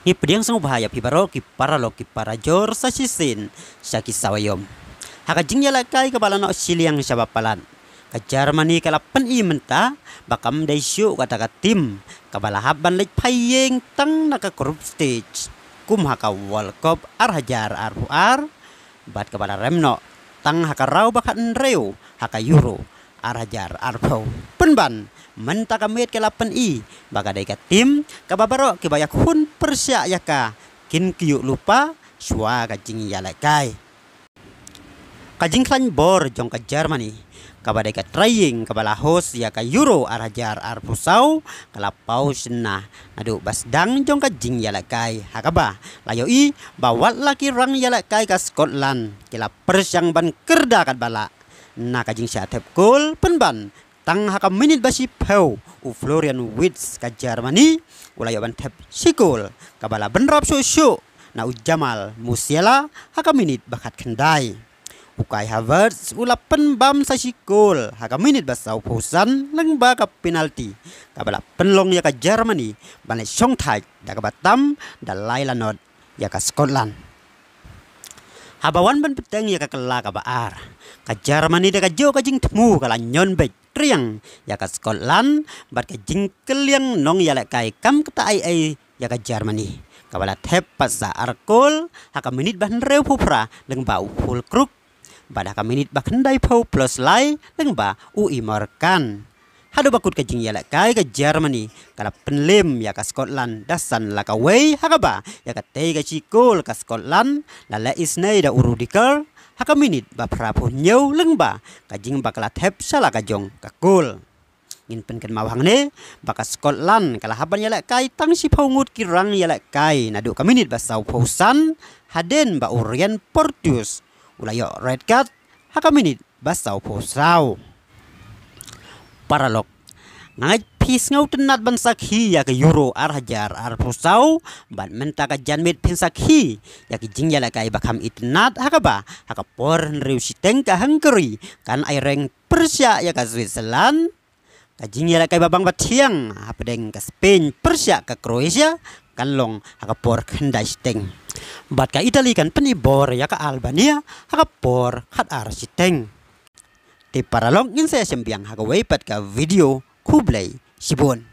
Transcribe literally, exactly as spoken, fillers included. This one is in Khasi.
Ki pdiang sngewbha ïa phi baroh ki paralok ki parajor sa shisien sha ki sawaïom. Ha ka jingïalehkai kaba la noh shiliang shaba palat, ka Germany ka la pyni mynta ba kam dei shuh kata ka tim kaba la hap ban leit phai ïing tang na ka group stage kum ha ka World Cup ar hajar arphew ar, bad kaba la rem noh tang ha ka round ba khathynriew ha ka Euro ar hajar arphew. Pynban, mynta ka miet ka la pyni ba ka dei ka tim kaba baroh kiba ïakhun pyrshah ïa ka kin kyiuh lypa shuwa ka jingïalehkai. Ka jingkhlaiñ bor jong ka Germany, kaba dei ka trai ïing kaba la host ïa ka Euro ar hajar arphew saw, ka la paw shynna naduh ba sdang jong ka jingïalehkai, ha kaba la ïohi ba wat la ki rangïalehkai ka Scotland ki la pyrshang ban kyrda katba lah na ka jingshah thep kol. Pynban, tang ha ka minit ba shiphew, u Florian Wirtz ka Germany u la ïoh ban thep shi kol kaba la bynrap shuh shuh na u Jamal Musiala ha ka minit ba khatkhyndai. U Kai Havertz u la pynbam sa shi kol ha ka minit ba sawphew san lyngba ka penalti kaba la pynlong ïa ka Germany ban leit shongthait da kaba tam da lai lanot ïa ka Scotland. Haba wan ban bteng ïa ka kylla kaba ar, ka Germany da kajuh ka jingthmu ka la ñion beit triang ïa ka Scotland bad ka jingkylliang nongïalehkai kam kata ei ei ïa ka Germany, kaba la thep pat sa ar kol ha ka minit ba hynriewphew phra lyngba u Füllkrug bad ha ka minit ba khyndaiphew plus lai lyngba u Emre Can. Haduh ba kut ka jingïalehkai, ka Germany ka la pynlem ïa ka Scotland da san la kawei, ha kaba ïa katei ka shi kol ka Scotland la leh isnei da u Rudiger ha ka minit ba phraphew hynñiew lyngba ka jingba ka la thep sha la ka jong ka kol. Ngin pynkynmaw hangne ba ka Scotland ka la hap ban ïalehkai tang shiphew ngut ki rangïalehkai naduh ka minit ba sawphew san, hadien ba u Ryan Porteous u la ïoh red card ha ka minit ba sawphew saw. Paralok, nga ngeit phi sngewtynnat ban sakhi ïa ka Euro ar hajar arphew saw, bad mynta ka janmiet phin sakhi ïa ki jingïalehkai ba kham itynnat, ha kaba ha ka por hynriew shiteng ka Hungary kan aireng pyrshah ïa ka Switzerland. Ka jingïalehkai ba bang ba thiang hapdeng ka Spain pyrshah ka Croatia kan long ha ka por khyndai shiteng. Bad ka Italy kan pyni bor ïa ka Albania ha ka por khatar shiteng. Te paralok, ngin sa ïashem biang ha kawei pat ka video. Khublei shibun.